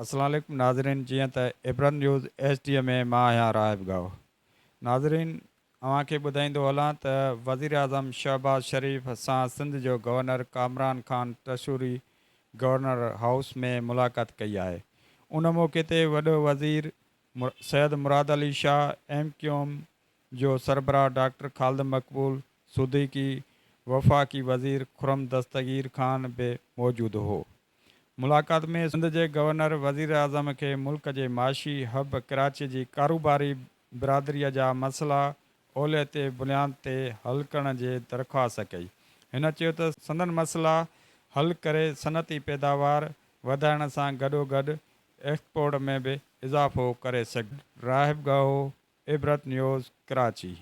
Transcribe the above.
السلام عليڪم ناظرين جيئن ته عبرت نيوز ايڇ ڊي ۾ مان آهيان راهب ڳاهو ناظرين اوهان کي ٻڌائيندو هلان ته وزيراعظم شهباز شريف سان سنڌ جو governor Kamran Khan Tessori governor house ۾ ملاقات ڪئي آهي ان موقعي تي وڏو وزير Syed Murad Ali Shah M Q M جو سربراهه ڊاڪٽر خالد مقبول صديقي وفاقي وزير خرم دستگير خان به موجود هو. ملاقات ۾ سنڌ جي گورنر وزيراعظم کي ملڪ جي معاشي حب ڪراچي جي ڪاروباري برادري جا مسئلا اوليتي بنياد تي حل ڪرڻ جي درخواست ڪئي. هن چيو ته سندن مسئلا حل ڪري صنعتي پيداوار وڌائڻ سان گڏوگڏ ايڪسپورٽ ۾ به اضافو ڪري سگهجي. راهب ڳاهو، عبرت نيوز، ڪراچي.